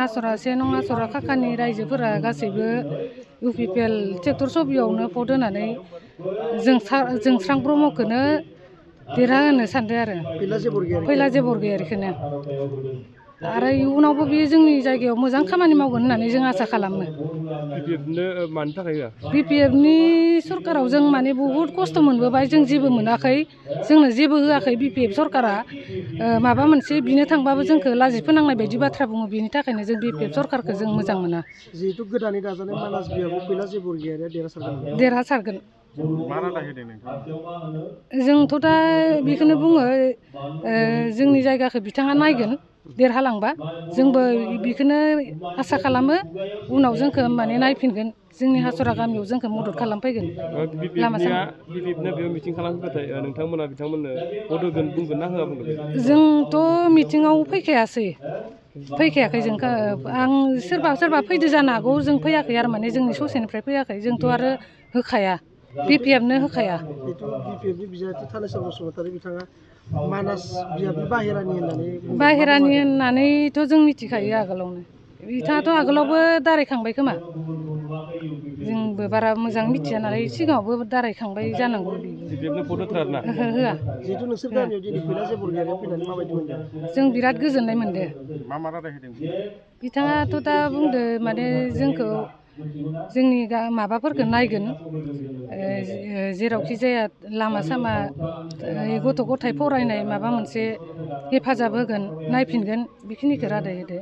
हासरा 1 नं हासरा खाखानि रायजोफोरा गासैबो UPPL ट्रेक्टर सबियावनो भट होनानै जोंस्रां ब्रह्मखौनो देरहाहोनो सानदों आरो फैलाजे बरगयारिखौनो आरो इयुनावबो बे जोंनि जायगायाव मोजां खामानि मावगोन होननानै जों आसा खालामो। BPFनो मानि थाखाय होआ? BPFनि सरकाराव जों माने बहुद खस्थ' मोनबोबाय, जों जेबो मोनाखै, जोंनो जेबो होआखै BPF सरकारा। माबा मोनसे बिनो थांबाबो जोंखौ लाजि फोनांनाय बायदि बाथ्रा बुङो, बेनि थाखायनो जों BPF सरकारखौ जों मोजां मोना। जिहेतु गोदानै दाजानाय मानास बिभागाव फैलाजे बरगयारिया देरहासारगोन। मा रादाय होदों नोंथाङा? जोंथ' दा बेखौनो बुङो, जोंनि जायगाखौ बिथाङा नायगोन देरहालांबा, जोंबो बेखौनो आसा खालामो उनाव जोंखौ माने नायफिनगोन, जोंनि हासरा गामियाव जोंखौ मदद खालामफैगोन। BPFनो बेयाव मिटिं खालामबाथाय नोंथांमोना बिथांमोननो भट होगोन बुंगोन ना होआ बुंगोन? जोंथ' मिटिङाव फैखायाखै जों। आं सोरबा फैदो जानो हागौ, जों फैयाखै आरो माने जोंनि ससेनिफ्राय फैयाखै, जोंथ' आरो होखाया, BPFनो होखाया। BPFनि बिजाथि थानेस्वर बसुमतारी बिथाङा मानास बिभागनि बाहेरानि होननानैथ' जों मिथिखायो आगोलावनो। बिथाङाथ' आगोलावबो दारायखांबाय खोमा, जोंबो बारा मोजां मिथिया नालाय, सिगाङावबो दारायखांबाय जानांगौ। BPFनो भट होथारा आरोना? होआ। जिहेतु नोंसोर गामियाव दिनै फैलाजे बरगयारिया फैनानै माबायदि मोनदों? जों बिराद गोजोननाय मोनदों। मा रादाय होदों? बिथाङाथ' दा बुंदो माने जोंखौ जोंनि माबाफोरखौ नायगोन, जेरावखि जाया लामा सामा गथ' गथाय फरायनाय माबा मोनसे हेफाजाब होगोन, नायफिनगोन, बेखिनिखौ रादाय होदो।